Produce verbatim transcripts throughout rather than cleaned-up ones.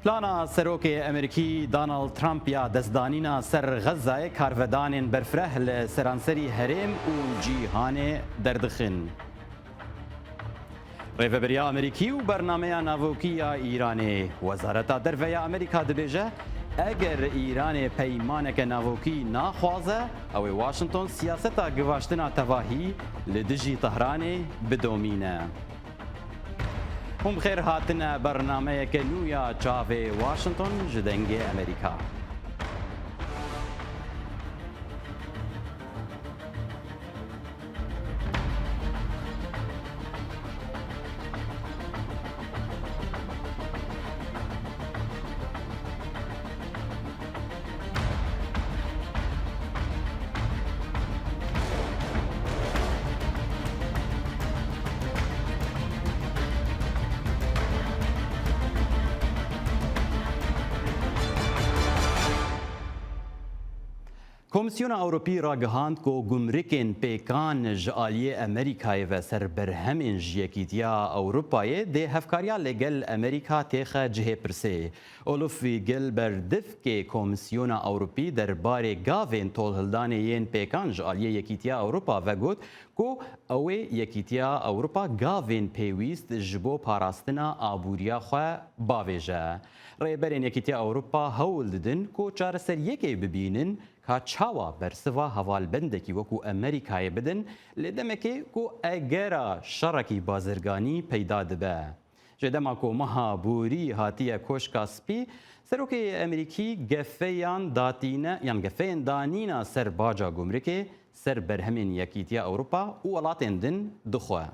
Plana Serokê Amerîkî Donald Trump ya destdanîna ser Xezayê karvedanên berfireh li seranserî herêm û cîhanê derdixin. Rêveberiya Amerîkî û bernameya navokî ya Îranê. Wezareta Derve ya Amerîka dibêje, eger Îranê peymaneke navokî naxwaze, ew ê Washington siyaseta givaştina tevahî li dijî Tehranê bidomîne. Hûn bi xêr hatine bernameyeke nû ya Çavê Washington ji Dengê Amerîka. Komîsyona Ewropî ragihand ku gumrikên pêkan ji aliyê Amerîkayê ve ser berhemên ji Yekîtiya Ewropayê dê hevkariya li gel Amerîka têxe cihê pirsê. Olof Wiegel, berdivkê Komîsyona Ewropî derbarê gavên tolhildanê yên pêkan ji aliyê Yekîtiya Ewropa ve got ku ew ê Yekîtiya Ewropa gavên pêwîst ji bo parastina aboriya xwe bavêje. Rêberên Yekîtiya Ewropa hewl didin ku çareseriyekê bibînin, ka çawa bersiva hevalbendekî wekû Amerîkayê bidin, lê demekê ku egera şerekî bazirganî peyda dibe. Ji dema ku meha borî hatiye Koşka Spî, Serokê Amerîkî gefeyan datîne, yan gefeyên danîna ser baca gumrikê ser berhemên Yekîtiya Ewropa û welatên din dixwe.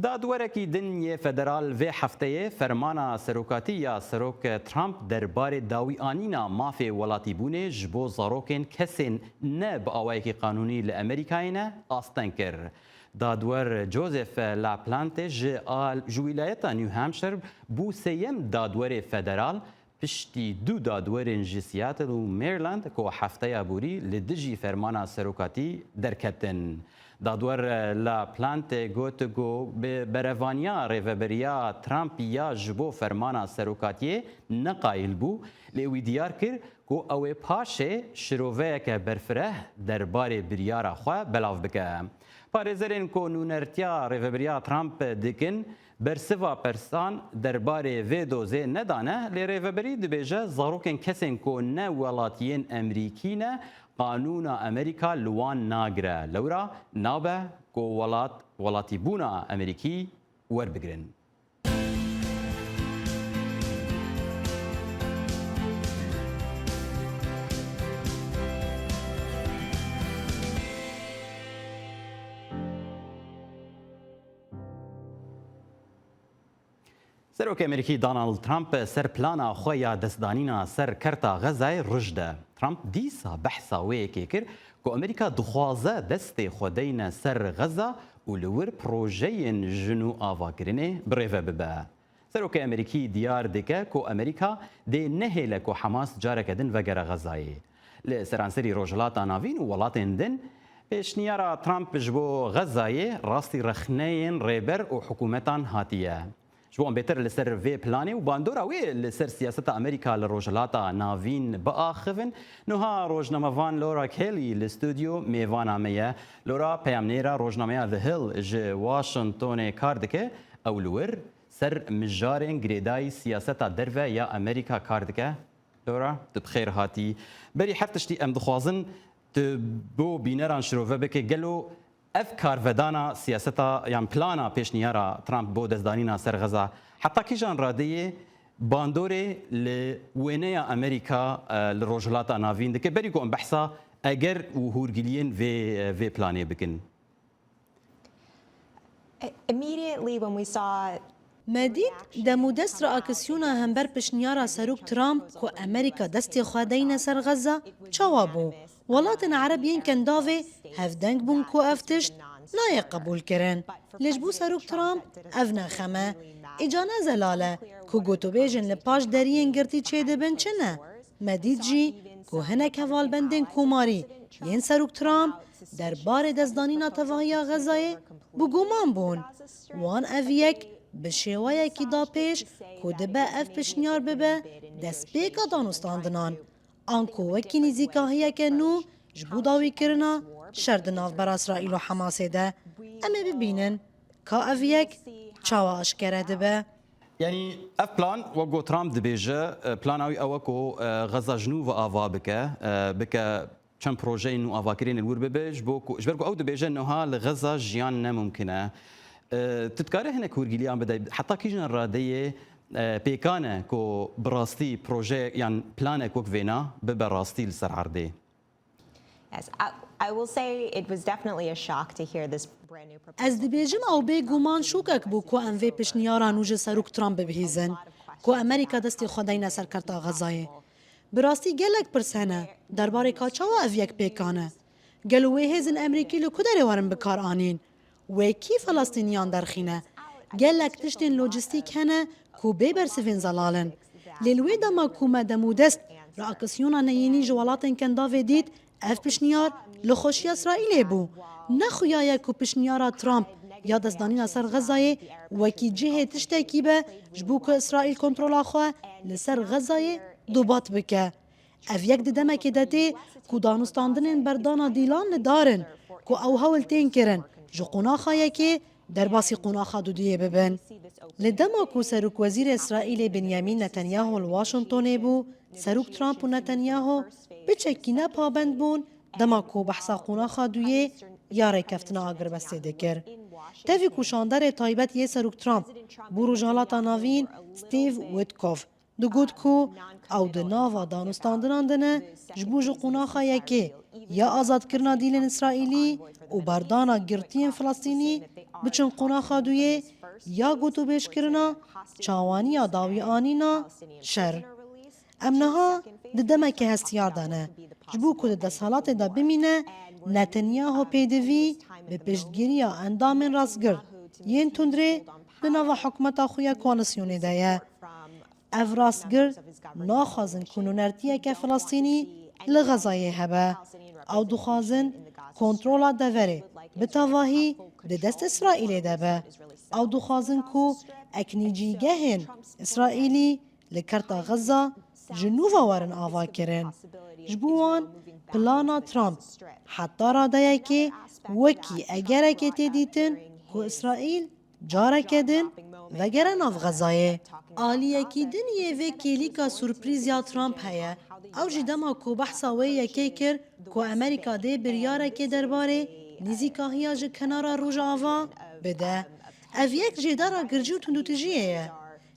Dadwerekî din yê federal vê hefteyê fermana serokatî ya Serok Trump derbarê dawîanîna mafê welatîbûnê ji bo zarokên kesên ne bi awayekî qanûnî li Amerîkayê ne asteng kir. Dadwer Joseph LaPlante ji al-, ji wîlayeta New Hampshire bû sêyem dadwerê federal, piştî du dadwerên ji Seattle û Maryland ku hefteya borî li dijî fermana serokatî derketin. Dadwer LaPlante got ku bi berevaniya rêveberiya Trump ya ji bo fermana serokatiyê neqayîl bû, lê wî diyar kir ku ew ê paşê şiroveyeke berfireh derbarê biryara xwe belav bike. Parêzerên ku nûnertiya rêveberiya Trump dikin, bersiva persan derbarê vê dozê nedane, lê rêveberî dibêje zarokên kesên ku ne welatiyên Amerîkî ne, qanûna Amerîka li wan nagire. Lewra nabe ku welat, welatîbûna Amerîkî werbigirin. Serokê Amerîkî Donald Trump ser plana xwe ya destdanîna ser kerta Xezayê ruj de. Trump dîsa behsa wê yekê kir ku Amerîka dixwaze destê xwe deyne ser Xeza û li wir projeyên jin û avakirinê bi rê ve bibe. Serokê Amerîkî diyar dike ku Amerîka dê nehêle ku Hamas careke din vegere Xezayê. Li seranserî Rojhilata Navîn û welatên din, pêşniyara Trump ji bo Xezayê rastî rexneyên rêber û hikûmetan hatiye. Ji bo em bêtir li ser vê planê û bandora wê li ser siyaseta Amerîka li Rojhilata Navîn biaxivin, niha rojnamevan Laura Kelly li stûdyo mêvana me ye. Laura, peyamnêra rojnameya The Hill ji Washingtonê kar dike. Ew li wir ser mijarên girêdayî siyaseta derve ya Amerîka kar dike. Laura, tu bi xêr hatî. Berî her tiştî em dixwazin tu bo bîneran şirove bike. Gelo ev karvedana siyaseta yan plana pêşniyara Trump bo destdanîna ser Xeza heta kîjan radeyê bandorê li wêneya Amerîka, e, li Rojhilata Navîn dike? Berî ku em behsa eger û hûrgiliyên vê, e, vê planê bikin. Immediately when we saw Me dît demûdest reaksiyona hember pişniyara Serok Trump ku Amerîka destê xwe deyne ser Xeza çawa bû. Welatên Ereb yên Kendavê hevdeng bûn ku ev tişt nayê qebûlkirin. Lê ji bo Serok Trump ev ne xem e. Îca ne zelal e ku gotûbêjên li paş deriyên girtî çêdibin çi ne. Me dît jî ku hinek hevalbendên komarî yên Serok Trump derbarê destdanîna tevahiya Xezayê bi guman bûn. Wan ev yek bi şêweyekî da pêş ku dibe ev pişniyar bibe destpêka danûstandinan, anku wekî nîzîkahiyeke nû ji bo dawîkirina şer di navbera Îsraîl û Hemasê de. Em ê bibînin ka ev yek çawa aşkere dibe. Yanî ev plan, wek ku Trump dibêje, e, plana wî ew e ku, e, Xeza ji nû ve ava bike, e, bike çend projeyên nû avakirin li wir bibe, ji bo ku, ji ber ku ew dibêje niha li Xeza jiyan ne mumkin e. E, tu dikarî hinek hûrgiliyan bide, heta kîjan radeyê, e, pêkan e ku bi rastî proje yan planek wek vêna bibe rastî li ser erdê? Yes, I, I will say it was definitely a shock to hear this brand new proposal. Ez dibêjim ew bêguman şokek bû ku em vê pişniyara nû ji Serok Trump bibihîzin, ku Amerîka destê xwe deyne ser kerta Xezayê. Bi rastî gelek pirs hene derbarê ka çawa ev yek pêkan e. Gelo wê hêzên Amerîkî li ku derê werin bikaranîn? Wê kî Filistîniyan derxîne? Gelek tiştên lojîstîk hene ku bê bersivên zelal in. Lê li wê dema ku me demûdest reaksiyona neyînî ji welatên Kendavê dît, ev pişniyar li xweşiya Îsraîlê bû. Ne xuya ye ku pişniyara Trump ya destdanîna ser Xezayê wekî cihê tiştekî be ji bo ku Îsraîl kontrola xwe li ser Xezayê dubat bike. Ev yek di demekê de tê ku danûstandinên berdana dîlan li dar in ku ew hewl tên kirin ji qonaxa yekê derbasî qonaxa dudiyê bibin. Li dema ku Serokwezîrê Îsraîlê Benyamin Netanyahu li Washingtonê bû, Serok Trump û Netanyahu piçekî ne pabend bûn dema ku behsa qonaxa duyê ya rêkeftina agirbestê dikir. Tevî ku şanderê taybet yê Serok Trump bo Rojhalata Navîn Steve Witkoff digot ku ew di nava danûstandinan de ne ji bo ji qonaxa yekê ya azadkirina dîlên Îsraîlî û berdana girtiyên Filistînî biçin qonaxa duyê ya gotûbêjkirina çawaniya dawîanîna şer. Em niha di demeke hestiyar de ne. Ji bo ku di desthilatê de bimîne, Netanyahu pêdivî bi piştgiriya endamên rastgir yên tundrê di nava hikûmeta xwe ya koalîsyonê de ye. Ev rastgir naxwazin ku nûnertiyeke Filistînî li Xezayê hebe. Ew dixwazin kontrola deverê bi tevahî di dest Îsraîlê de be. Ew dixwazin ku eknî cîgehên Îsraîlî li kerta Xeza ji nû ve werin avakirin. Ji bo wan plana Trump heta radeyekê wekî egerekê tê dîtin ku Îsraîl careke din vegere nav Xezayê. Aliyekî din yê vê kêlîka surprîz ya Trump heye. Ew jî dema ku behsa wê yekê kir ku Amerîka dê biryarekê derbarê nîzîkahiya ji kenara Rojava bide. Ev yek jêdara girjî û tundûtijiyê ye.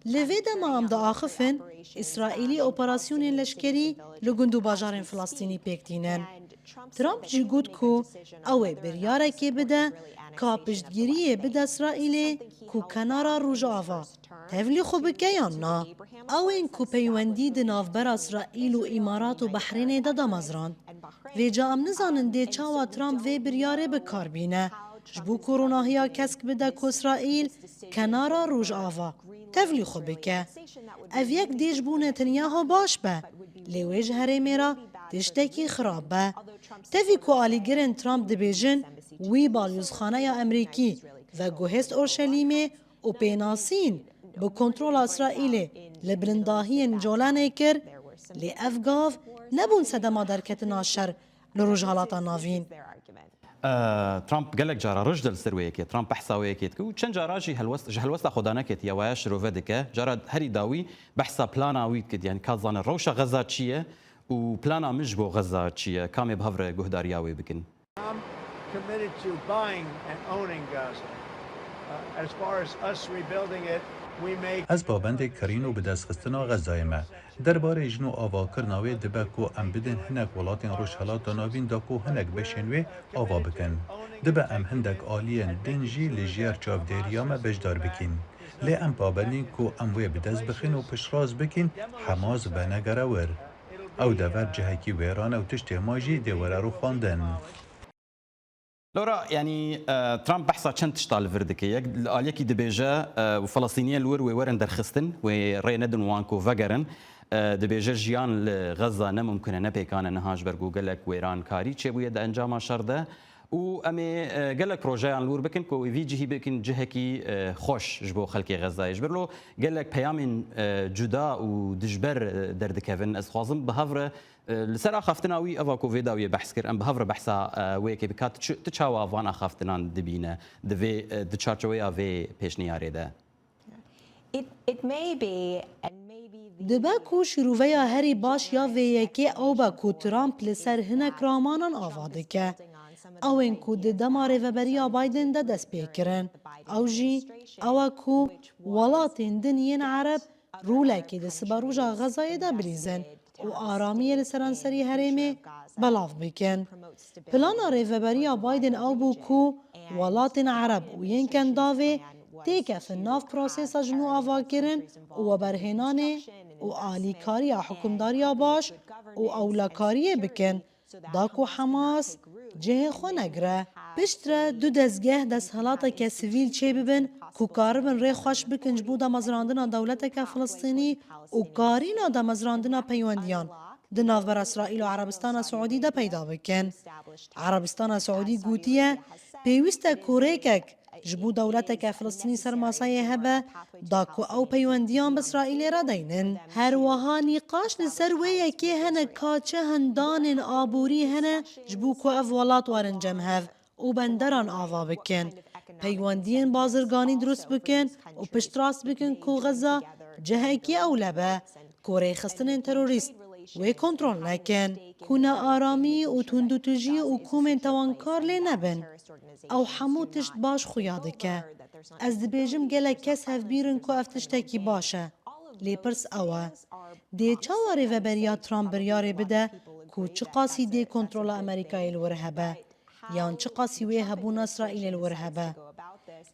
Li vê dema em diaxifin, Îsraîlî operasyonên leşkerî li gund û bajarên Filistînî pêk tînin. Trump jî got ku ew ê biryarekê bide ka piştgiriyê bide Îsraîlê ku kenara Rojava tevlî xwe bike yan na. Ew ên ku peywendî di navbera Îsraîl û Îmarat û Behrênê de damezrand. Vêca em nizanin dê çawa Trump vê biryarê bi kar bîne, ji bo ku ronahiya kesk bide ku Îsraîl kenara Rojava tevlî xwe bike. Ev yek dê ji bo Netanyahu baş be, lê wê ji herêmê re tiştekî xirab be. Tevî ku alîgirên Trump dibêjin, wî balyozxaneya Amerîkî veguhêst Orşelîmê û pênasîn bi kontrola Îsraîlê li bilindahiyên Colanê kir, lê ev gav nebûn sedema derketina şer li Rojhalata Navîn. E, Trump gelek cara rij de li ser wê yekê, Trump behsa wê yekê dike û çend cara jî helwest, ji helwesta xwe daneketiye, waya şirove dike. Cara herî dawî behsa plana wî dike, yanî ka zane rewşa Xeza çi ye û plana min ji bo Xeza çi ye, ka em ê bi hev re guhdariya wê bikin. I'm committed to buying and owning Gaza. Uh, as far as us rebuilding it, we may Ez pabendê kirîn û bidestxistina Xezayê me. Derbarê jin û avakirina wê dibe ku em bidin hinek welatên Rojhelata Navîn da ku hinek beşên wê ava bikin. Dibe em hindek aliyên din jî li jêr çavdêriya me beşdar bikîn. Lê em pabendîn ku em wê bi dest bixin û piştrast bikîn Hemas venegere wir. Ew dever cihekî wêran e û tiştê me jî dê were rûxandin. Lora, yanî, e, Trump behsa çend tişta li vir dike. Yek, li aliyekî dibêje, e, Filistîniyên li wir wê werin derxistin, wê rê nedin wan ku vegerin. E, dibêje jiyan li Xeza ne mumkin e, ne pêkan e niha ji ber ku gelek wêrankarî çêbûye di encama şer de. Û em ê, e, gelek projeyan li wir bikin ku vî cihî bikin cihekî, e, xweş ji bo xelkê Xezayê. Ji ber lo gelek peyamên, e, cuda û dijber, e, derdikevin. Ez dixwazim bi hev re, e, li ser axaftina wî, eva ku vê dawiyê behs kir, em bi hev re behsa, e, wê yekê bikat. Tu çi, tu çawa van axaftinan dibîne di vê, e, di çarçoweya vê pêşniyarê de? It, it may be, and maybe the Dibe ku şîroveya herî baş ya vê yekê ew be ku Trump li ser hinek ramanan ava dike. Ew ên ku di dema rêveberiya Biden de dest pê kirin. Ew jî ew e ku welatên din yên Ereb rûlekê di siberoja Xezayê de bilîzin û aramiyê li seranserî herêmê belav bikin. Plana rêveberiya Biden ew bû ku welatên Ereb û yên Kendavê têkefin nav prosesa ji nû avakirin û weberhênanê û alîkariya hikûmdariya baş û ewlekariyê bikin, da ku Hamas cihê xwe negire. Piştre du dezgeh desthilateke sivîl çêbibin ku karibin rê xweş bikin ji bo damezrandina dewleteke Filistînî û karîna damezrandina peywendiyan di navbera Îsraîl û Erebistana Siûdî de peyda bikin. Erebistana Siûdî gotiye, pêwîst e ku rêkek ji bo dewleteke Filistînî ser masayê hebe, da ku ew peywendiyan bi Îsraîlê re deynin. Her wiha nîqaş li ser wê yekê hene ka çi hindanên aborî hene ji bo ku ev welat werin cem hev û benderan ava bikin, peywendiyên bazirganî dirust bikin û piştrast bikin ku Xeza cihekî ewle be, ku rêxistinên terorîst wê kontrol nekin, ku nearamî û tundûtijî û komên tawankar lê nebin. Ew hemû tişt baş xuya dike. Ez dibêjim gelek kes hevbîr in ku ev tiştekî baş e. Lê pirs ew e, dê çawa rêveberiya Trump biryarê bide ku çiqasî dê kontrola Amerîkayê li wir hebe? Yan çiqasî wê hebûna Îsraîlê li wir hebe?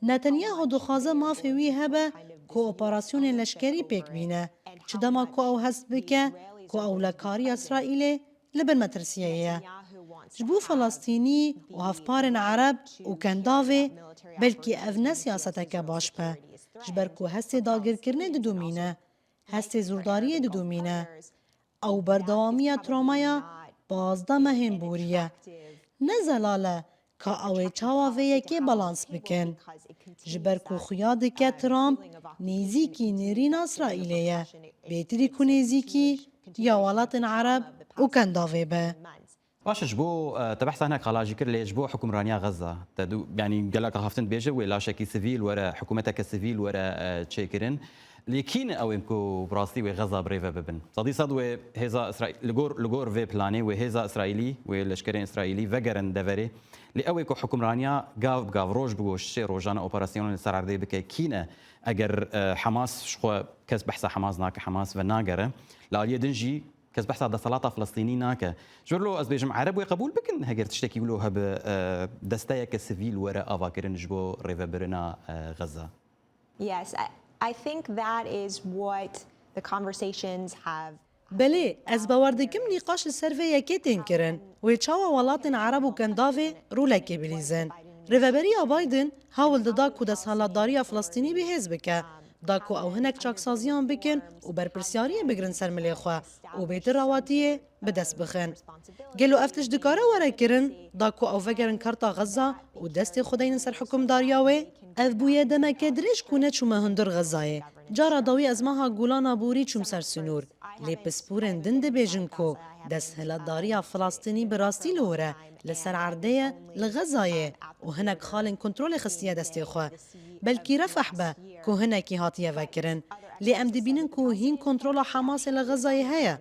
Netanyahu dixwaze mafê wî hebe ku operasyonên leşkerî pêk bîne, çi dema ku ew hest bike ku ewlekariya Îsraîlê li bin metirsiyeyê ye. Ji bo Filistînî û hevparên Ereb û Kendavê belkî ev ne siyaseteke baş be, ji ber ku hestê dagirkirinê didomîne, hestê zordariyê didomîne. Ew berdewamiya tramaya pazdeh mehên borî ye. Ne zelal e ka ew ê çawa vê yekê balans bikin. Ji ber ku xuya dike Trump nêzîkî nêrîna Îsraîlê ye, bêtirî ku nêzîkî ya welatên Ereb û Kendavê be. Baş e, ji bo, e, te behsa hinek xala jî kir, lê ji bo hikûmraniya Xeza, te du, yanî gelek axaftin dibêje wê laşekî sivîl were, hikûmeteke sivîl were, e, çêkirin. Lê kî ne ew ên ku bi rastî wê Xeza bi rê ve bibin? Sedî sed wê hêza Îsraî-, li gor, li gor vê planê wê hêza Îsraîlî, wê leşkerên Îsraîlî vegerin deverê. Lê ew ê ku hikûmraniya gav bi gav, roj bi roj, şê rojane operasyonên li ser erdê bike, kî ne? Eger, e, Hamas, ji xwe kes behsa Hamas nake, Hamas venagere. Li aliyê din jî kes behsa desthilata Filistînî nake. Ji ber lo ez bêjim, Ereb wê qebûl bikin heger tiştekî wilo hebe, e, desteyeke sivîl were avakirin ji bo rêvebirina, e, Xeza? Yes, I, I think that is what the conversations have Belê, ez bawer dikim nîqaş li ser vê yekê tên kirin. Wê çawa welatên Ereb û Kendavê rolekê bilîzin? Rêveberiya Biden hewl dida ku desthilatdariya Filistînî bihêz bike, da ku ew hinek çaksaziyan bikin û berpirsyariyê bigrin ser milê xwe û bêtir awatiyê bi dest bixin. Gelo ev tişt dikare were kirin, da ku ew vegerin karta Xeza û destê xwe deynin ser hikûmdariya wê? Ev bûye demeke dirêj ku neçûme hundir Xezayê. Cara dawî ez meha Gulana Borî çûm ser sinûr. Lê pisporên din dibêjin ku desthilatdariya Filistînî bi rastî li wir e, li ser erdê ye, li Xezayê û hinek xalên kontrolê xistiye destê xwe. Belkî Refah be ku hinekî hatiye vekirin. Lê em dibînin ku hîn kontrola Hamasê li Xezayê heye.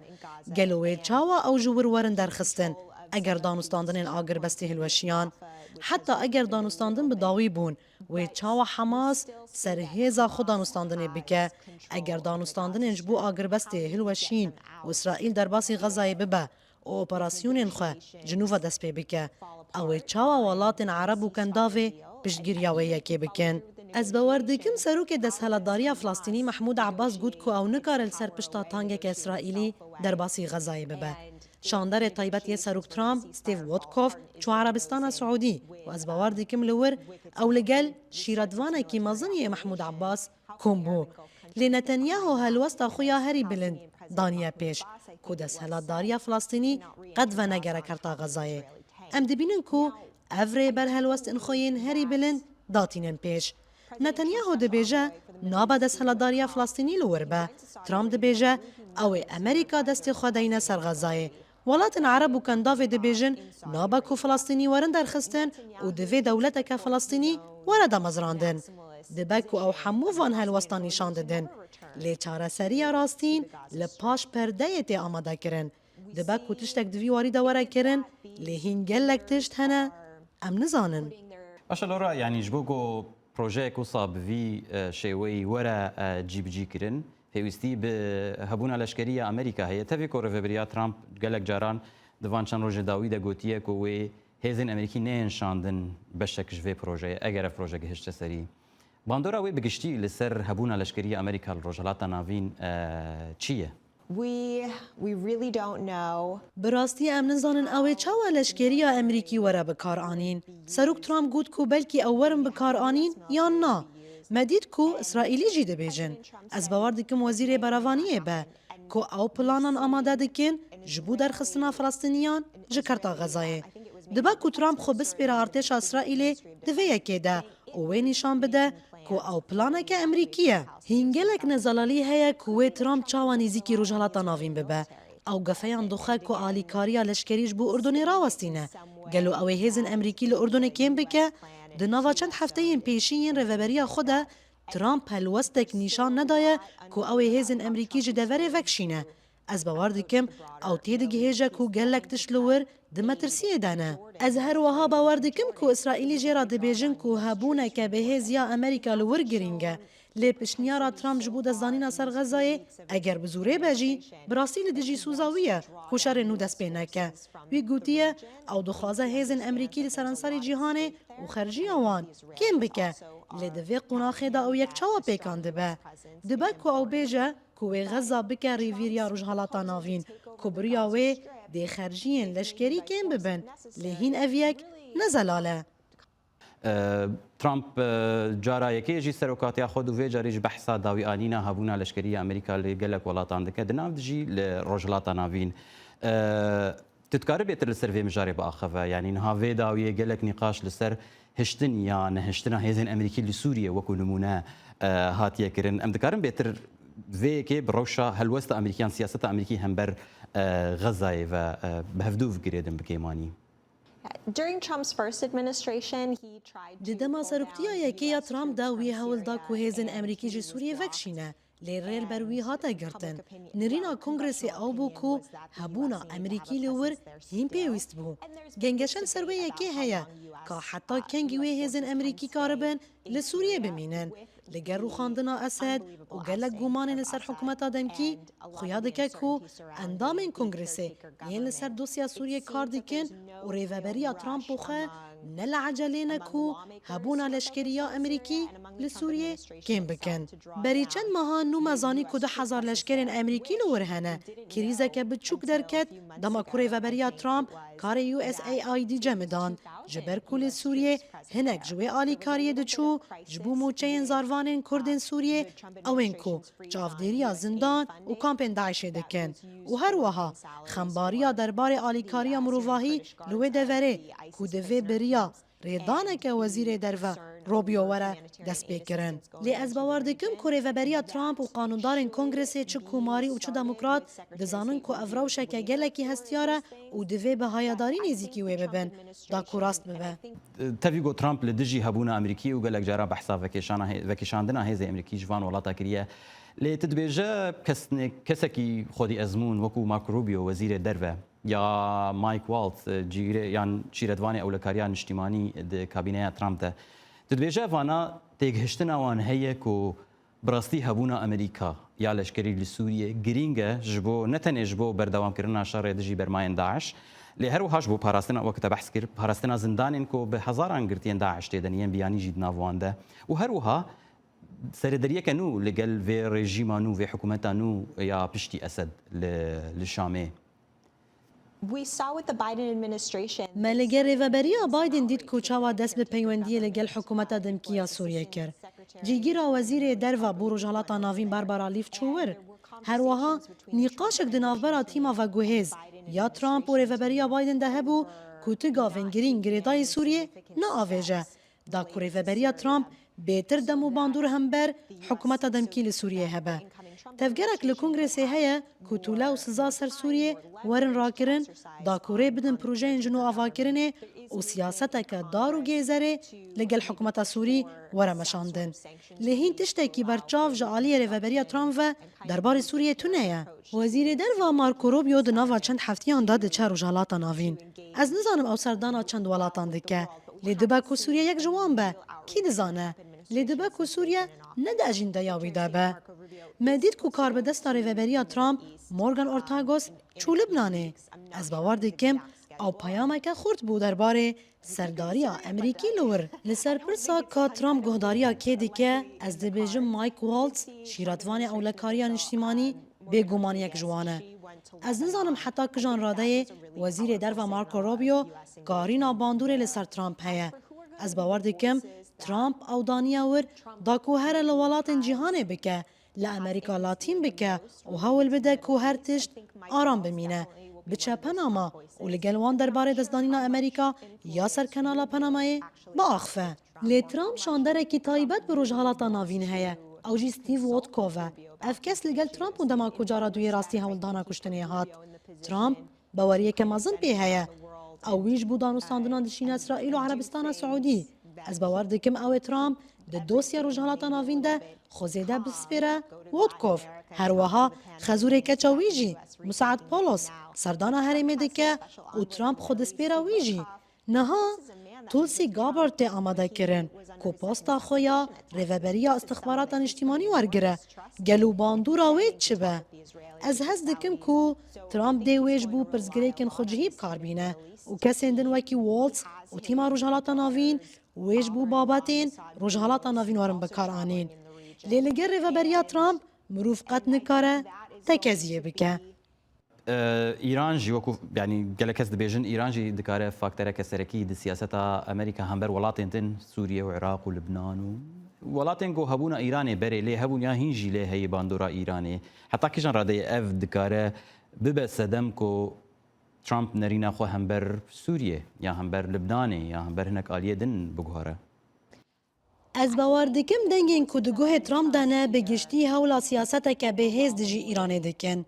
Gelo wê çawa ew ji wir werin derxistin? Eger danûstandinên agirbestê hilweşiyan, heta eger danûstandin bi dawî bûn, wê çawa Hamas ser hêza xwe danûstandinê bike? Eger danûstandinên ji bo agirbestê hilweşîn û Îsraîl derbasî Xezayê bibe û operasyonên xwe ji nû ve dest pê bike, ew ê çawa welatên Ereb û Kendavê piştgiriya wê yekê bikin? Ez bawer dikim serokê desthilatdariya Filistînî Mehmûd Abbas got ku ew nikare li ser pişta tankeke Îsraîlî derbasî Xezayê bibe. Şanderê taybet yê Serok Trump, Steve Witkoff, çû Erebistana Siûdî û ez bawer dikim li wir ew li gel şîretvanekî mezin yê Mehmûd Abbas kom bû. Lê Netanyahu helwesta xwe ya herî bilind daniye pêş, ku desthilatdariya Filistînî qet venegere kerta Xezayê. Em dibînin ku Ev rê berhelwestên xwe yên herî bilind datînin pêş. Netanyahu dibêje, nabe desthilatdariya Filistînî li wir be. Trump dibêje, ew ê Amerîka destê xwe deyne ser Xezayê. Welatên Ereb û Kendavê dibêjin, nabe ku Filistînî werin derxistin û divê dewleteke Filistînî were damezrandin. Dibe ku ew hemû van helwestan nîşan didin. Lê çareseriya rastîn li paş perdeyê tê amadekirin. Dibe ku tiştek di vî warî de were kirin, lê hîn gelek tişt hene em nizanin. Baş e Laura, yanî ji bo ku projeyek wisa bi vî, e, şêweyî were, e, cîbicî kirin, pêwîstî bi hebûna leşkerî ya Amerîka heye. Tevî ku rêveberiya Trump gelek caran di van çend rojê dawî de gotiye ku wê hêzên Amerîkî neyên şandin beşek ji vê projeyê, eger ev proje gihişte serî. Bandora wê bi giştî li ser hebûna leşkerî ya Amerîka li Rojhilata Navîn, e, çi ye? We, we really don't know. Bi rastî em nizanin ew ê çawa leşkeriya Amerîkî were bi kar anîn. Serok Trump got ku belkî ew werin bi kar anîn yan na. Me dît ku Îsraîlî jî dibêjin. Ez bawer dikim Wezîrê Berevaniyê be, ku ew planan amade dikin ji bo derxistina Filistîniyan ji Kerta Xezayê. Dibe ku Trump xwe bispêre artêşa Îsraîlê di vê yekê de û wê nîşan bide ku ew planeke Amerîkî ye. Hîn gelek nezelalî heye ku wê Trump çawa nêzîkî Rojhilata Navîn bibe. Ew gefeyan dixwe ku alîkariya leşkerî ji bo Urdunê rawestîne. Gelo ew ê hêzên Amerîkî li Urdunê kêm bike? Di nava çend hefteyên pêşî yên rêveberiya xwe de Trump helwestek nîşan nedaye ku ew ê hêzên Amerîkî ji deverê vekişîne. Ez bawer dikim ew têdigihêje ku gelek tişt li wir di metirsiyê de ne. Ez her wiha bawer dikim ku Îsraîlî jê re dibêjin ku hebûneke bihêz ya Amerîka li wir girîng e. Lê piştniyara Trump ji bo destdanîna ser Xezayê, eger bi zorê be jî, bi rastî li dijî soza wî ye ku şerê nû dest pê neke. Wî gotiye, ew dixwaze hêzên Amerîkî li seranserê cîhanê û xerciya wan kêm bike. Lê di vê qonaxê de ew yek çawa pêkan dibe? Dibe ku ew bêje, ku wê Xeza bike rêvîriya Rojhilata Navîn, ku bi riya wê dê xerciyên leşkerî kêm bibin, lê hîn ev yek ne zelal e. E, Trump, e, cara yekê jî serokatiya xwe û vê carî jî behsa dawîanîna hebûna leşkerî ya Amerîka li gelek welatan dike, di nav de jî li Rojhilata Navîn. E, Tu dikarî bêtir li ser vê mijarê biaxive? Yanî niha vê dawiyê gelek nîqaş li ser hiştin ya nehiştina hêzên Amerîkî li Sûriyê wekû nimûne, e, hatiye kirin. Em dikarin bêtir vê yekê bi rewşa helwesta Amerîkî yan siyaseta Amerîkî hember, e, Xezayê ve, e, bi hevdû girêdin bi kêmanî? During Trump's first administration, he tried to Di dema seroktiya yekê ya Trump de wî hewl da ku hêzên Amerîkî ji Sûriyê vekişîne. Lê rê li ber wî hate girtin. Nirîna Kongresê ew bû ku hebûna Amerîkî li wir hîn pêwîst bû. Gengeşe li ser wê yekê heye ka heta kengî wê hêzên Amerîkî karibin li Sûriyê bimînin. Li gel rûxandina Esed û gelek gumanên li ser hikûmeta demkî, xuya dike ku endamên Kongresê yên li ser dosya Sûriyê kar dikin û rêveberiya Trump û xwe ne li ecelê ne ku hebûna leşkerî ya Amerîkî li Sûriyê kêm bikin. Berî çend mehan nû me zanî ku du hezar leşkerên Amerîkî li wir hene. Krîzeke biçûk derket, dema ku rêveberiya Trump karê U S A I D cemidan. Ji ber ku li Sûriyê hinek ji wê alîkariyê diçû, ji bo mûçeyên zarvanên Kurdên Sûriyê, ew ên ku çavdêriya zindan û kampên DAIŞê dikin. Û her wiha xembariya derbarê alîkariya mirovahî li wê deverê ku divê bi riya rêdaneke wezîrê derve Rubio were destpêkirin. Lê ez bawer dikim ku rêveberiya Trump û qanûndarên Kongresê, çi komarî û çi demokrat, dizanin ku ev rewşeke gelekî hestiyar e û divê bi hayadarî nêzîkî wê bibin, da ku rast bibe. Tevî ku Trump li dijî hebûna Amerîkî û gelek cara behsa vekêşana hê-, vekêşandina hêzê Amerîkî ji van welata kiriye. Lê tu dibêje kesne-, kesekî xwedî ezmûn wekû Marco Rubio, wezîrê derve, ya Mike Waltz, cîgirê yan şîretvanê ewlekariya niştîmanî di kabîneya Trump de. Tu dibêje vana têgihiştina wan heye ku bi rastî hebûna Amerîka ya leşkerî li Sûriyê girîng e ji bo, ne tenê ji bo berdewamkirina şerê dijî bermayên DAIŞ, lê her wiha ji bo parastina, wek te behs kir, parastina zindanên ku bi hezaran girtiyên DAIŞ tê de ne yên biyanî jî di nav wan de û her wiha serederiyeke nû li gel vê rejîma nû, vê hikûmeta nû ya piştî Esed li, li Şamê. We saw with the Biden administration. Me li gel rêveberiya Biden dît ku çawa dest bi peywendiyê li gel hikûmeta demkî ya Sûriyê kir. Cîgira wezîrê derve bo Rojhilata Navîn Barbara Leaf çû wir. Her wiha nîqaşek di navbera tîma veguhêz ya Trump û rêveberiya Biden de hebû Gotiga vengirîn girêdayî Sûriyê ne avêje da ku rêveberiya Trump bêtir dem û bandor hember hikûmeta demkî li Sûriyê hebe. Tevgerek li Kongrêsê heye ku tûle û siza ser Sûriyê werin rakirin, da ku rê bidin projeyên jin û avakirinê û siyaseteke dar û gêzerê li gel hikûmeta Sûrî were meşandin. Lê hîn tiştekî berçav ji aliyê rêveberiya Trump ve derbarê Sûriyê tune ye. Wezîrê Derva Marco Rubio di nava çend heftiyan de diçe Rojhelata Navîn. Ez nizanim ew serdana çend welatan dike, lê dibe ku Sûriye yek ji wan be. Kî dizane? Lê dibe ku Sûriye ne di ejîndeya wî de be. Me dît ku karbidesta rêveberiya Trump, Morgan Ortagos, çû Libnanê. Ez bawer dikim ew peyameke xurt bû derbarê serdariya Amerîkî li wir. Li ser pirsa ka Trump guhdariya kê dike, ez dibêjim Mike Waltz, şîretvanê ewlekariya niştîmanî, bêguman yek ji wan e. Ez nizanim heta kijan radeyê Wezîrê Derva Marco Rubio karîna bandorê li ser Trump heye. Ez bawer dikim Trump ew daniya wir da ku here li welatên cîhanê bike, li Amerîka Latîn bike û hewl bide ku her tişt aram bimîne, biçe Panama û li gel wan derbarê destdanîna Amerîka ya ser Kenala Panamayê biaxife. Lê Trump şanderekî taybet bi Rojhelata Navîn heye. Ew jî Steve Witkoff e. Ev kes li gel Trump û dema ku cara duyê rastî hewldana kuştinê hat. Trump baweriyeke mezin pê heye. Ew wî ji bo danûstandinan dişîne Îsraîl û Erebistana Siûdî. Ez bawer dikim ew ê Trump di dosya Rojhelata Navîn de xwe zêde bispêre Witkoff. Her wiha xezûrê keça wî jî, Musaad Poulos, serdana herêmê dike û Trump xwe dispêre wî jî. Niha Tulsi Gabbard tê amadekirin ku posta xwe ya rêveberiya îstixbarata niştîmanî wergire. Gelo bandora wê çi be? Ez hez dikim ku Trump dê wê ji bo pirsgirêkên xwecihî bi kar bîne û kesên din wekî Waltz û tîma Rojhelata Navîn wê ji bo babetên Rojhelata Navîn werin bi kar anîn. Lê li gel rêveberiya Trump mirov qet nikare tekeziyê bike. Îran jî wekû, yanî gelek kes dibêjin, Îran jî dikare faktereke serekî di siyaseta Amerîka hember welatên din, Sûriye û Iraq û Libnan û welatên ku hebûna Îranê berê lê hebûn ya hîn jî lê heyî bandora Îranê. Heta kîjan radeyê ev dikare bibe sedem ku Trump nerîna xwe hember Sûriye ya hember Libnanê ya hember hinek aliyê din biguhere? Ez bawer dikim dengên ku di guhê Trump de ne, bi giştî hewla siyaseteke bêhêz dijî Îranê dikin.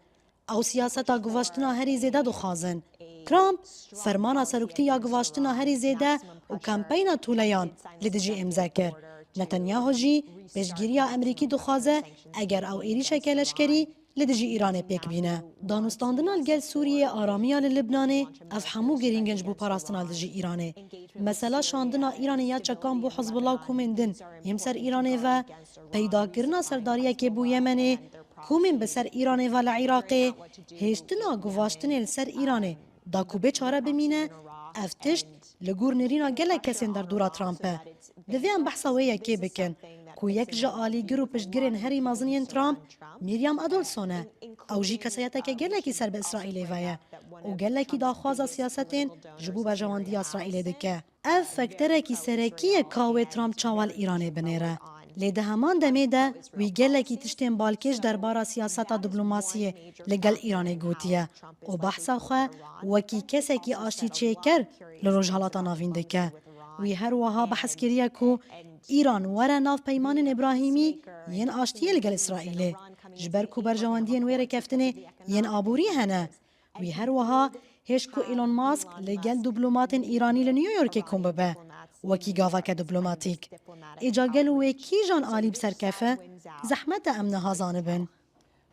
Ew siyaseta guvaştina herî zêde dixwazin. Trump fermana seroktî ya guvaştina herî zêde û kampeyna toleyan li dijî îmze kir. Netanyahu jî piştgiriya Amerîkî dixwaze eger ew êrîşeke leşkerî li dijî Îranê pêk bîne. Danûstandina li gel Sûriyê, aramiya li Libnanê, ev hemû girîng in ji bo parastina li dijî Îranê. Mesela şandina Îranê ya çekan bo Hizbullah û komên din yên bi ser Îranê ve, peydakirina serdariyekê bo Yemenê, komên bi ser Îranê ve li Iraqê, hêştina guvaştinê li ser Îranê da ku bê çare bimîne, ev tişt li gor nêrîna gelek kesên derdora Trump e. Divê em behsa wê yekê bikin ku yek ji alîgir û piştgirên herî mezin yên Trump Miriam Adelson e. Ew jî kesayeteke gelekî ser bi Îsraîlê ve ye û gelekî daxwaza siyasetên ji bo berjewendiya Îsraîlê dike. Ev fekterekî serekî ye ka wê Trump çawa li Îranê binêre. Lê di heman demê de wî gelekî tiştên balkêş derbara siyaseta diplomasiyê li gel Îranê gotiye û behsa xwe wekî kesekî aştîçêker li Rojhelata Navîn dike. Wî her wiha behs kiriye ku Îran were nav peymanên Îbrahîmî yên aştiyê li gel Îsraîlê, ji ber ku berjewendiyên wê rêkeftinê yên aborî hene. Wî her wiha hêşt ku Elon Musk li gel diplomatên Îranî li New Yorkê kom bibe, wekî gaveke diplomatîk. Êca gelo wê kîjan alî bi ser kefe? Zehmet e em niha zanibin.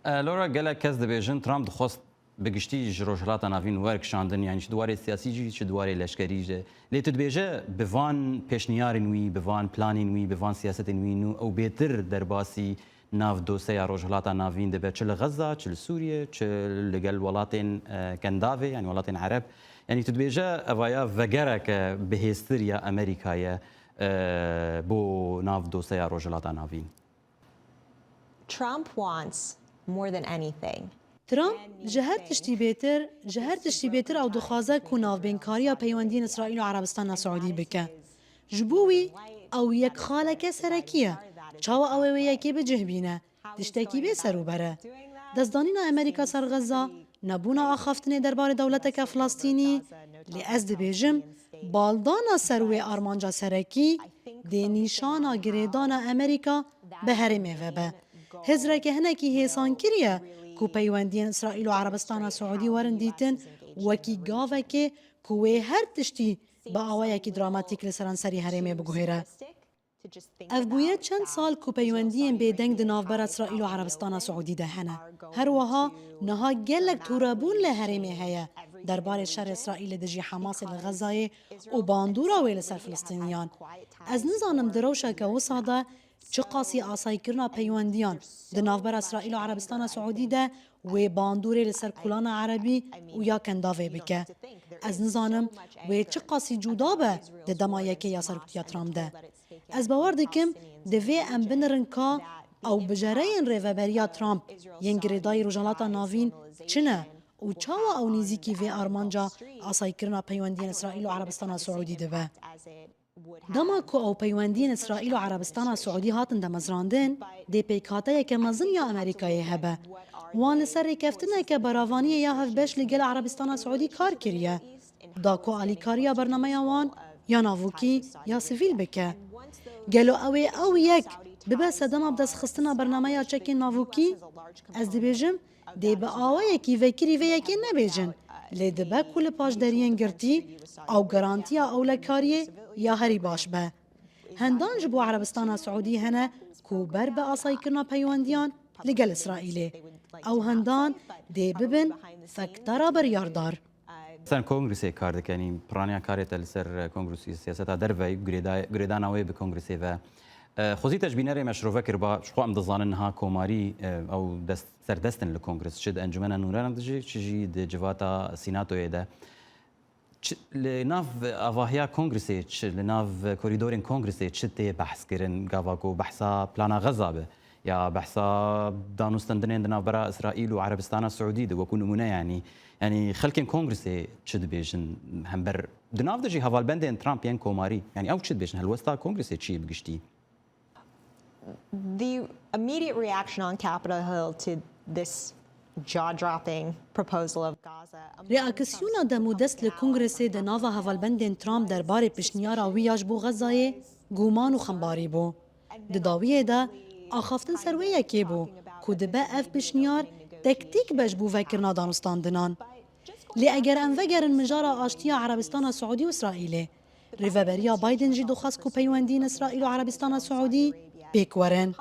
Laura, gelek kes dibêjin Trump dixwest bi giştî ji Rojhilata Navîn werkişandin, yanî çi di warê siyasî jî, çi di warê leşkerî jî. Lê tu dibêje bi van pêşniyarên wî, bi van planên wî, bi van siyasetên wî nû ew bêtir derbasî nav doseya Rojhilata Navîn dibe, çi li Xezza, çi li Sûriye, çi li gel welatên, e, Kendavê, yanî welatên Ereb. Yanî tu dibêje evaya vegereke bihêztir ya Amerîka ye, e, bo nav doseya Rojhilata Navîn. Trump wants more than anything. Trump ji her tiştî bêtir, ji her tiştî bêtir ew dixwaze ku navbênkariya peywendiyên Îsraîl û Erebistana Siûdî bike. Ji bo wî ew yek xaleke serekî ye. Çawa ew ê wê yekê bi cih bîne? Tiştekî bê serûber e. Destdanîna Amerîka ser Xezza, Nebûna axaftinê derbarê dewleteke Filistînî, lê ez dibêjim, baldana ser wê armanca serekî dê nîşana girêdana Amerîka bi herêmê ve be. Hizreke hinekî hêsankirî ye ku peywendiyên Îsraîl û Erebistana Siûdî werin dîtin wekî gavekê ku wê her tiştî bi awayekî dramatîk li seranserî herêmê biguhêre. Ev bûye çend sal ku peywendiyên bêdeng di navbera Îsraîl û Erebistana Siûdî de hene. Her wiha niha gelek tûrebûn li herêmê heye derbarê şerê Îsraîl li dijî Hamasê li Xezayê û bandora wê li ser Filistîniyan. Ez nizanim di rewşeke wisa de çiqasî asaykirina peywendiyan di navbera Îsraîl û Erebistana Siûdî de wê bandorê li ser kolana erebî û ya kendavê bike. Ez nizanim wê çiqasî cuda be di dema yekê ya seroktiya Trump de. Ez bawer dikim, divê em binirin ka ew bijereyên rêveberiya Trump yên girêdayî Rojhilata Navîn çi ne û çawa ew nêzîkî vê armanca asaykirina peywendiyên Îsraîl û Erebistana Siûdî dibe. Dema ku ew peywendiyên Îsraîl û Erebistana Siûdî hatin demezrandin, dê pêkhateyeke mezin ya Amerîkayê hebe. Wan li ser rêkeftineke beravaniyê ya hevbeş li gel Erebistana Siûdî kar kiriye. Da ku alîkariya bernameya wan ya navûkî ya sivîl bike. Gelo ew ê ew yek bibe sedema bi destxistina bernameya çekên navûkî? Ez dibêjim, dê bi awayekî vekirî vê yekê nebêjin, lê dibe ku li paşderiyên girtî ew garantiya ewlekariyê ya herî baş be. Hendan ji bo Erebistana Siûdî hene ku ber bi asaykirina peywendiyan li gel Îsraîlê. Ew hendan dê bibin fektara biryardar. Sen kongresê kar dikenî, piraniya karê te li ser kongresî siyaseta derve, girêda-, girêdana wê bi kongresê ve. E, xwezî te ji bînerê me şirove kiriba, ji xwe em dizanin niha komarî, e, ew dest, serdest in li kongres, çi di encumena nûneran de jî, çi jî di civata sînatoyê de. Çi, li nav avahiya kongresê çi, li nav korîdorên kongresê çi tê behs kirin, gava ku behsa plana Xeza be, ya behsa danûstendinên di navbera Îsraîl û Erebistana Siûdî de, wekû nimûne yanî, yanî xelkên kongresê çi dibêjin hember di nav de jî hevalbendên Trump yên komarî, yanî ew çi dibêjin, helwesta kongresê çi ye bi giştî? The immediate reaction on Capitol Hill to this jaw-dropping proposal of Gaza. Reaksiyona dem û dest li Kongresê di nava hevalbendên Trump derbarê pişniyara wî ya ji bo Xezayê guman û xembarî bû. Di dawiyê de, axaftin ser wê yekê bû ku dibe ev pişniyar tektîk be ji bo vekirina danûstandinan. Lê eger em vegerin mijara aştiya Erebistana Siûdî û Îsraîlê, rêveberiya Biden jî dixwest ku peywendiyên Îsraîl û Erebistana Siûdî pêk werin.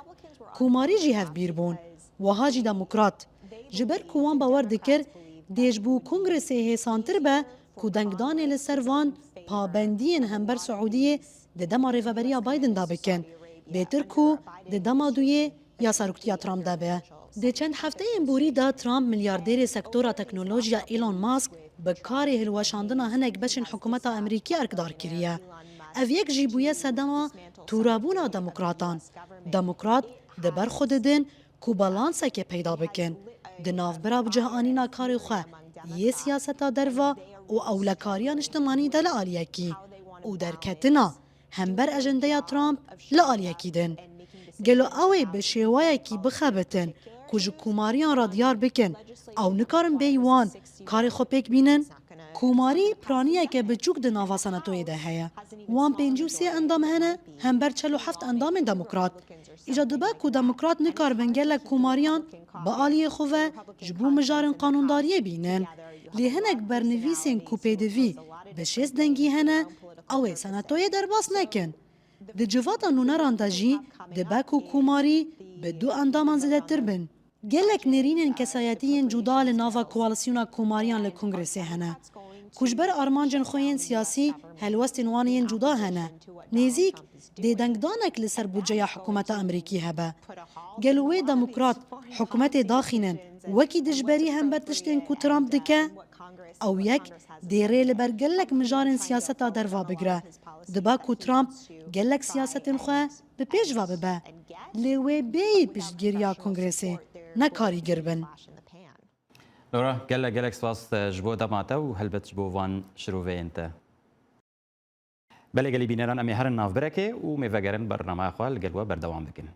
Komarî jî hevbîr bûn, wiha jî demokrat. Ji ber ku wan bawer dikir, dê ji bo Kongresê hêsantir be ku dengdanê li ser van pabendiyên hember Siûdiyê di dema rêveberiya Biden de bikin, bêtir ku di dema duyê ya seroktiya Trump de be. Di çend hefteyên borî de Trump milyardêrê sektora teknolojiya Elon Musk bi karê hilweşandina hinek beşên hikûmeta Amerîkî erkdar kiriye. Ev yek jî bûye sedema tûrebûna demokratan. Demokrat di ber xwe didin ku balanseke peyda bikin di navbera bicihanîna karê xwe yê siyaseta derva û ewlekariya niştimanî de li aliyekî û derketina hember ajendeya Trump li aliyekî din. Gelo ew ê bi şêwayekî bixebitin ku ji komariyan re diyar bikin ew nikarin bêyî wan karê xwe pêk bînin? Komarî piraniyeke biçûk di nava senatoyê de heye. Wan pêncî û sê endam hene hember çel û heft endamên demokrat. Îca dibe ku demokrat nikaribin gelek komariyan bi aliyê xwe ve ji bo mijarên qanûndariyê bînin. Lê hinek bernivîsên ku pêdivî bi şêst dengî hene, ew ê senatoyê derbas nekin. Di civata nûneran de jî dibe ku komarî bi du endaman zêdetir bin. Gelek nêrînên kesayetî yên cuda li nava koalîsyona komariyan li Kongresê hene, ku ji ber armancên xwe yên siyasî helwestên wan yên cuda hene. Nêzîk dê dengdanek li ser budceya hikûmeta Amerîkî hebe. Gelo wê demokrat hikûmetê daxînin wekî dijberî hember tiştên ku Trump dike? Ew yek dê rê li ber gelek mijarên siyaseta derva bigire. Dibe ku Trump gelek siyasetên xwe bi pêş ve bibe. Lê wê bêyî piştgiriya Kongresê ne karîgir bin. Nora, gelek gelek spas, e, ji bo dema te û helbet ji bo van şiroveyên te. Belê gelî bîneran, em ê herin navberekê û em ê vegerin bernameya xwe li gel we berdewam bikin.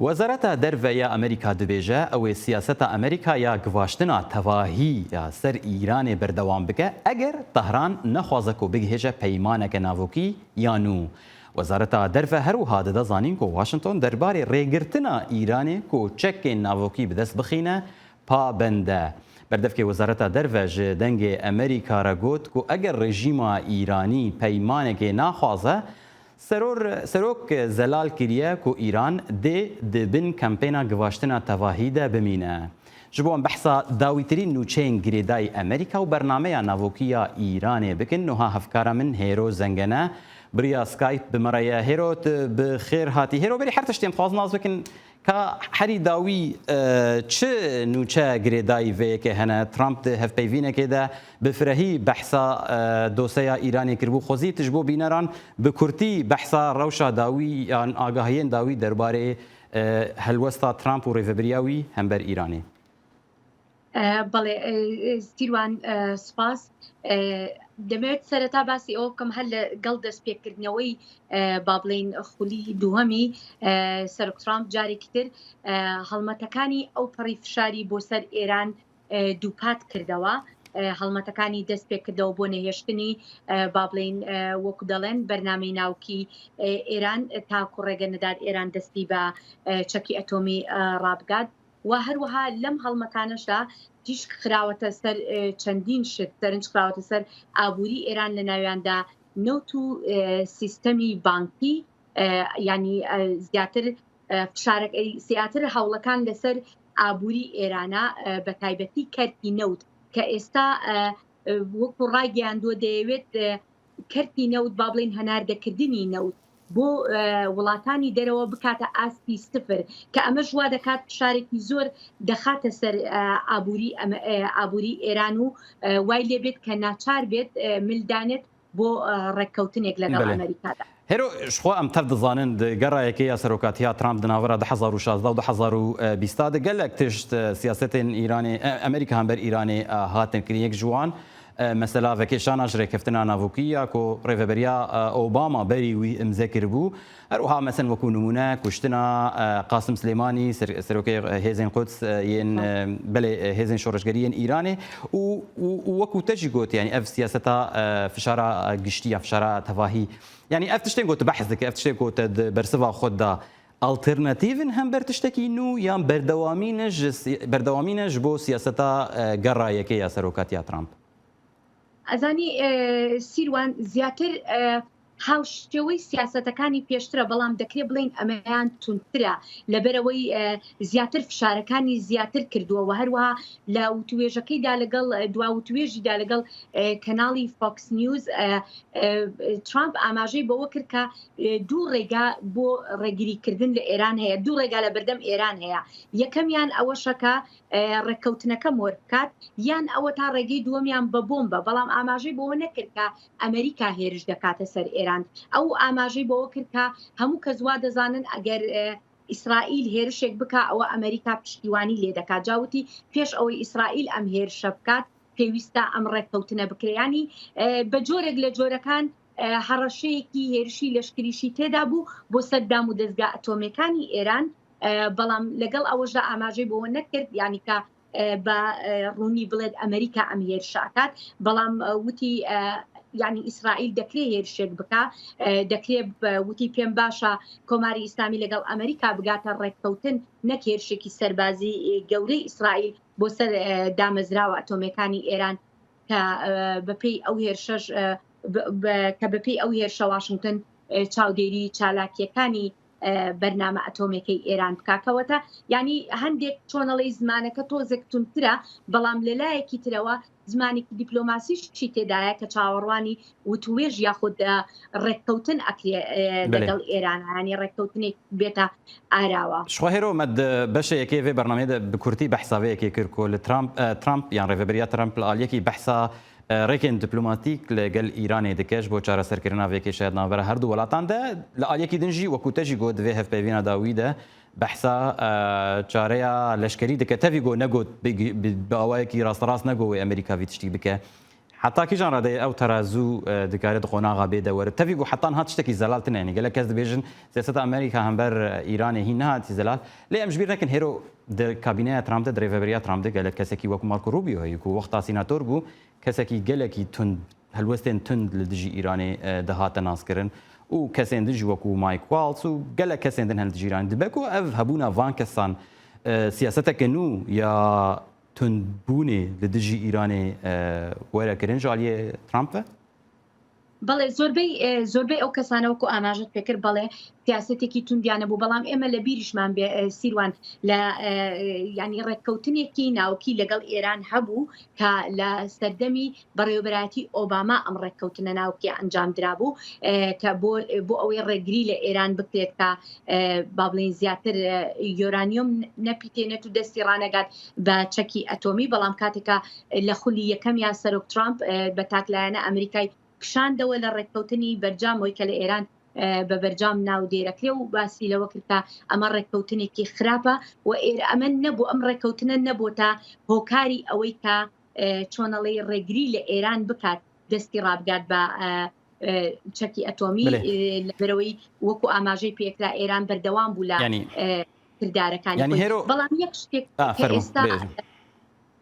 Wezareta Derve ya Amerîka dibêje, ew ê siyaseta Amerîka ya givaştina tevahî ya ser Îranê berdewam bike, eger Tehran nexwaze ku bigihêje peymaneke navokî ya nû. Wezareta Derve her wiha dide zanîn ku Washington derbarê rêgirtina Îranê ku çekên navokî bi dest bixîne, pabend e. Berdevkê Wezareta Derve ji Dengê Amerîka re got ku eger rejîma Îranî peymanekê naxwaze, seror, serok zelal kiriye ku Îran dê di bin kampeyna givaştina tevahî de bimîne. Ji bo em behsa dawîtirîn nûçeyên girêdayî Amerîka û bernameya navokî ya Îranê bikin, nuha hevkara min Hêro Zengene bi riya Skype bi me re ye. Hêro, tu bi xêr hatî. Hêro, berî her tiştê em dixwazin nas bikin, ka herî dawî, e, çi nûçe girêdayî vê yekê hene? Trump di hevpeyvînekê de bi firehî behsa, e, doseya Îranê kiribû. Xwezî tu ji bo bîneran bi kurtî behsa rewşa dawî yan agahiyên dawî derbarê, e, helwesta Trump û rêvebiriya wî hember Îranê. ئە، بەڵێ، ئە، ئە، سیروان، ئە، سپاس. ئە، دەمەوێت سەرەتا باسی ئەوە بکەم، هەر لە گەڵ دەستپێکردنەوەی، ئە، با بڵێن خولی دووهەمی، ئە، سەرۆک ترامپ جارێکی تر، ئە، هەڵمەتەکانی ئەو پەڕی فشاری بۆ سەر ئێران، ئە، دووپات کردەوە. ئە، هەڵمەتەکانی دەست پێ کردەوە بۆ نەهێشتنی، ئە، با بڵێن، ئە، وەکو دەڵێن، بەرنامەی ناوکی، ئە، ئێران، تاکو ڕێگە نەدات ئێران دەستی بە، ئە، چەکی ئەتۆمی، ئە، ڕابگات. و هەروەها لەم هەڵمەتانەشدا تیشک خراوەتە سەر، ئە، چەندین شت، سەرنج خراوەتە سەر ئابووری ئێران، لە ناویاندا نەوت و، ئە، سیستەمی بانکی، ئە، یعنی، ئە، زیاتر، ئە، فشارەکە، زیاتر هەوڵەکان لەسەر ئابووری ئێرانە، ئە، بە تایبەتی کەرتی نەوت کە ئێستا، ئە، ئە، وەکو ڕایگەیاندووە دەیەوێت، ئە، کەرتی نەوت، با بڵێن هەناردەکردنی نەوت بۆ، ئە، وڵاتانی دەرەوە بکاتە ئاستی سفر، کە ئەمەش وا دەکات فشارێکی زۆر دەخاتە سەر، ئە، ئابووری ئەمە-، ئە، ئابووری ئێران و، ئە، وای لێ بێت کە ناچار بێت، ئە، ملدانێت بۆ، ئە، ڕێککەوتنێک لەگەڵ بەڵێ. ئەمریکادا. Hêro, ji xwe em tev dizanin, di gera yekê ya serokatiya Trump di navbera du hezar û şazdeh û du hezar û bîst de gelek tişt, e, siyasetên Îranê, e, Amerîka hember Îranê, e, hatin kirin. Yek ji wan, e, mesela vekêşana ji rêkeftina navokî ya ku rêveberiya, e, Obama berî wî imze kiribû. Her wiha, mesen wekû nimûne kuştina, e, Qasim Silêmanî, ser-, serokê, e, hêzên Quds, e, yên, e, belê, e, hêzên şoreşgerî yên Îranê û, û, û wekû te jî got, yanî ev siyaseta, e, fişara, e, giştî ya fişara tevahî, yanî ev tiştên ku tu behs dike, ev tiştên ku te di bersiva xwe de alternatîv in hember tiştekî nû yan berdewamî ne ji si-, berdewamî ne ji bo siyaseta, e, gera yekê ya serokatiya Trump؟ ئەزانی، ئە، سیروان زیاتر، ئە، هاوشێوەی سیاسەتەکانی پێشترە، بەڵام دەکرێت بڵێن ئەمەیان تونترە، لەبەرەوەی، ئە، زیاتر فشارەکانی زیاتر کردووە و هەروەها لە وتوێژەکەیدا لەگەڵ، دوا وتوێژیدا لەگەڵ، ئە، کەناڵی فۆکس نیوز، ئە، ئە، ترامپ ئاماژەی بەوە کرد کە، ئە، دوو ڕێگا بۆ ڕێگریکردن لە ئێران هەیە، دوو ڕێگا لە بەردەم ئێران هەیە. یەکەمیان ئەوەشە کە، ئە، ڕێککەوتنەکە مۆر بکات، یان ئەوە تا ڕێگەی دووەمیان بە بۆمبە، بەڵام ئاماژەی بەوە نەکرد کە ئەمریکا هێرش دەکاتە سەر ئێران. ئەو ئاماژەی بەوە کرد کە هەموو کەس وا دەزانن ئەگەر، ئە، ئیسرائیل هێرشێک بکا، ئەوە ئەمریکا پشتیوانی لێ دەکات. جاوتی پێش ئەوەی ئیسرائیل ئەم هێرشە بکات، پێویستە ئەم ڕێککەوتنە بکرێت. یانی، ئە، بە جۆرێک لە جۆرەکان، ئە، هەڕەشەیەکی هێرشی لەشکریشی تێدا بوو بۆ سەر دام و دەستگا ئەتۆمەکانی ئێران، ئە، بەڵام لەگەڵ ئەوەشدا ئاماژەی بۆ نەکرد، یانی کە، ئە، بە، ئە، ڕوونی بڵێت ئەمریکا ئەم هێرشە ئەکات، بەڵام، ئە، وتی، ئە، یانی ئیسرائیل دەکرێت هێرشێک بکا، ئە، دەکرێت ب-، وتی پێم باشە کۆماری ئیسلامی لەگەڵ ئەمریکا بگاتە ڕێککەوتن، نەک هێرشێکی سەربازی، ئە، گەورەی ئیسرائیل بۆ سەر، ئە، دامەزراوە ئەتۆمەکانی ئێران کە، ئە، بەپێی ئەو هێرشەش، ئە، ب-، ب-، کە بەپێی ئەو هێرشە واشنگتن، ئە، چاودێری چالاکیەکانی، ئە، بەرنامە ئەتۆمەکەی ئێران بکاکەوەتە. یعنی هەندێک چۆنەڵی زمانەکە تۆزێک تونترە، بەڵام لە لایەکی ترەوە زمانێکی دیپلۆماسیشی تێدایە کە چاوەڕوانی وتوێژ یاخود، ئە، ڕێککەوتن ئەکرێ، ئە، بەڵێ. لەگەڵ ئێران، یعنی ڕێککەوتنێک بێتە ئاراوە. Ji xwe Hêro me di beşê yekê vê bernameyê de bi kurtî behsa vê yekê kir ku li Trump, e, Trump yan rêveberiya Trump li aliyekî behsa, e, rêkên diplomatîk li gel Îranê dike ji bo çareserkirina vê kêşeya di navbera her du welatan de. Li aliyekî din jî, wekû te jî got, di vê hevpeyvîna dawî de behsa, e, çareya leşkerî dike. Tevî got, negot bi, bi, bi awayekî rasterast negot wê Amerîka vî tiştî bike. Heta kîjan radeyê ew terazû, e, dikare di qonaxa bê de were? Tevî ku heta niha tiştekî zelal tine. Yanî gelek kes dibêjin siyaseta Amerîka hember, e, Îranê hîn nehatî zelal. Lê em ji bîr nekin hêro di kabîneya Trump de, di rêveberiya Trump de gelek kesekî wekû Marco Rubio heye ku wexta sînator bû, kesekî gelekî tund, helwestên tund li dijî Îranê, e, dihate naskirin û kesên din jî wekû Mike Waltz û gelek kesên din hene li dijî Îranê. Dibe ku ev hebûna van kesan, e, siyaseteke nû ya tundbûnê li dijî Îranê, e, were kirin ji aliyê Trump ve? بەڵێ، زۆربەی، ئێ، زۆربەی ئەو کەسانە وەکو ئاماژەت پێکرد، بەڵێ، سیاسەتێکی توندیانە بوو، بەڵام ئێمە لە بیریشمان بێ، ئێ، سیروان، لە، ئێ، یعنی ڕێککەوتنێکی ناوکی لەگەڵ ئێران هەبوو کە لە سەردەمی بەڕێوەبەرایەتی ئۆباما ئەم ڕێککەوتنە ناوکیە ئەنجام درابوو، ئێ، کە بۆ، بۆ ئەوەی ڕێگری لە ئێران بکرێت کە، ئێ، با بڵێن زیاتر، ئێ، یۆرانیۆم نەپیتێنێت و دەستی ڕانەگات بە چەکی ئەتۆمی، بەڵام کاتێکە لە خولی یەکەمیا سەرۆک ترامپ، ئێ، بە تاکلایەنە ئەمریکای کشاندەوە لە ڕێککەوتنی بەرجام، ئەوەی کە لە ئێران، ئێ، بە بەرجام ناودێرەکرێ و باسی لەوە کرد کە ئەمە ڕێککەوتنێکی خراپە و ئێر-، ئەمە نەبوو، ئەم ڕێککەوتنە نەبوو تا هۆکاری ئەوەی کە، ئێ، چۆنەڵی ڕێگری لە ئێران بکات دەستی ڕابگات بە، ئێ، ئێ، چەکی ئەتۆمی، بلێ. ئێ، لەبەرەوەی وەکو ئاماژەی پێکرا ئێران بەردەوام بوو لە، یعنی، ئێ، کردارەکانی یعنی خۆی. هێرۆ بەڵام یەک شتێک آه، کە فەرموو، ئێستا بێژە.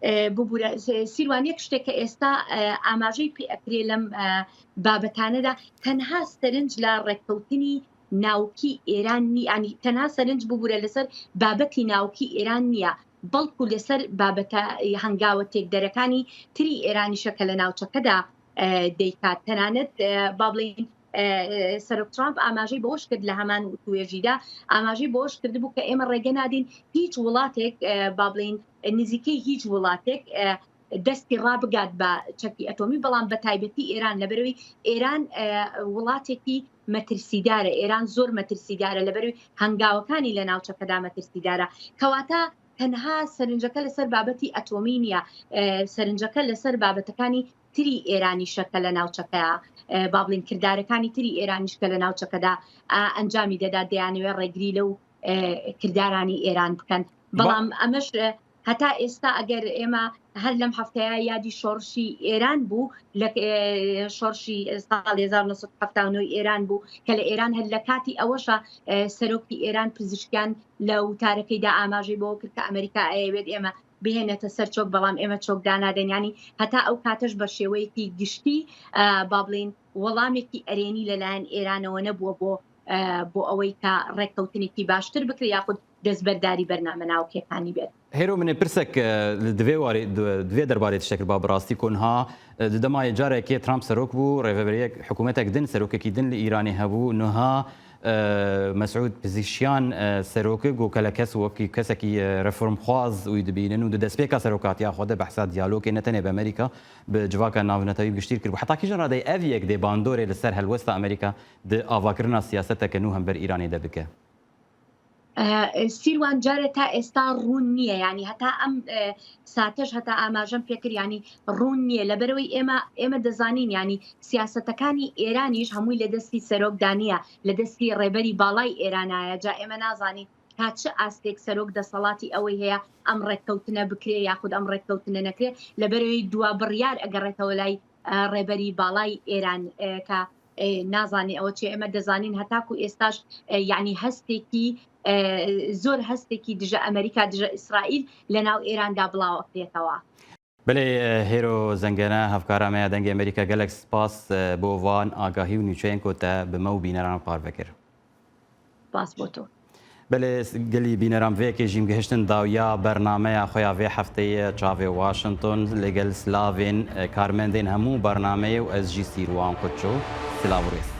ئێ، ببوورە، س-، سیروان، یەک شتێک کە ئێستا، ئێ، ئاماژەی پێ ئەکرێ لەم، ئێ، بابەتانەدا، تەنها سەرنج لە ڕێککەوتنی ناوکی ئێران نی-، ینی تەنها سەرنج ببوورە لەسەر بابەتی ناوکی ئێران نییە، بەڵکو لەسەر بابەتە هەنگاوە تێکدەرەکانی تری ئێرانیشە کە لە ناوچەکەدا، ئێ، دەیکات. تەنانەت، ئێ، با بڵێن، ئێ، سەرۆک ترامپ ئاماژەی بەوەش کرد لە هەمان وتوێژیدا، ئاماژەی بەوەش کردبوو کە ئێمە ڕێگە نادەین هیچ وڵاتێک، ئێ، با بڵێن نزیکەی هیچ وڵاتێک، ئێ، دەستی ڕابگات بە چەکی ئەتۆمی، بەڵام بە تایبەتی ئێران، لەبەرەوەی ئێران، ئێ، وڵاتێکی مەترسیدارە، ئێران زۆر مەترسیدارە، لەبەرەوەی هەنگاوەکانی لە ناوچەکەدا مەترسیدارە. کەواتە تەنها سەرنجەکە لەسەر بابەتی ئەتۆمی نییە، ئێ، سەرنجەکە لەسەر بابەتەکانی تری ئێرانیشە کە لە ناوچەکەیە، ئێ، با بڵێن کردارەکانی تری ئێرانیش کە لە ناوچەکەدا، ئا، ئەنجامی دەدات، دەیانەوێت ڕێگری لەو، ئێ، کردارانی ئێران بکەن. با- بەڵام ئەمەش، ئێ، هەتا ئێستا ئەگەر ئێمە هەر لەم هەفتەیە یادی شۆڕشی ئێران بوو، لە، ئێ، شۆڕشی ساڵی هەزار و نۆ سەد و حەفتا و نۆ ئێران بوو کە لە ئێران هەر لە کاتی ئەوەشە، ئێ، سەرۆکی ئێران پزیشکیان لە وتارەکەیدا ئاماژەی بۆ کرد کە ئەمریکا ئەیەوێت ئێمە بهێنێتە سەر چۆک، بەڵام ئێمە چۆک دانادەین. یعنی هەتا ئەو کاتەش بە شێوەیەکی گشتی، ئە، با بڵێن وەڵامێکی ئەرێنی لەلایەن ئێرانەوە نەبووە بۆ، ئە، بۆ ئەوەی کە ڕێککەوتنێکی باشتر بکرێ یاخود دەستبەرداری بەرنامە ناوکیەکانی بێت. هێرۆ، من ê pirsek, e, li divê warê, di, divê derbarê tiştek kir, ba bi rastî ku niha, e, di dema yê carekê Trump serok bû, rêveberiyek, hikûmetek din, serokekî din li Îranê hebû, niha, e, Mesûd Pezişkiyan, e, serok e, ku kelekes wekî kesekî, e, reformxwaz wî dibînin û di destpêka serokatiya xwe de behsa diyalogê ne tenê bi Amerîka, bi civaka navnetewî bi giştî kir. Heta kîjan radeyê ev yek dê bandorê li ser helwesta Amerîka di avakirina siyaseteke nû hember Îranê de bike? ئە، سیروان، جارێ تا ئێستا ڕوون نییە، یعنی هەتا ئەم، ئە، ساتەش هەتا ئاماژەم پێکرد، یعنی ڕوون نییە، لەبەرەوەی ئێمە، ئێمە دەزانین، یعنی سیاسەتەکانی ئێرانیش هەمووی لە دەستی سەرۆکدا نییە، لە دەستی ڕێبەری باڵای ئێرانایە. جا ئێمە نازانین تا چ ئاستێک سەرۆک دەسەڵاتی ئەوەی هەیە ئەم ڕێککەوتنە بکرێ یاخود ئەم ڕێککەوتنە نەکرێ، لەبەرەوەی دوا بڕیار ئەگەڕێتەوە لای، ئە، ڕێبەری باڵای ئێران، ئە، کە، ئە، نازانێ ئەوە چێ. ئێمە دەزانین هەتاکو ئێستاش، ئە، یعنی هەستێکی، ئە، زۆر هەستێکی دژە ئەمریکا، دژە ئیسرائیل لە ناو ئێراندا بڵاوەکرێتەوە. Belê, e, Hêro Zengene, hevkara me ya Dengê Amerîka, gelek spas, e, bo van agahî û nûçeyên ku te bi me û bîneran parve kir. Spas bo to. Belê, gelî bîneran, vê yekê jî em gihiştin dawiya bernameya xwe ya vê hefteyê Çavê Washington, li gel silavên, e, karmendên hemû bernameyê û ez jî Sîrwan Koço. Silav û rêz.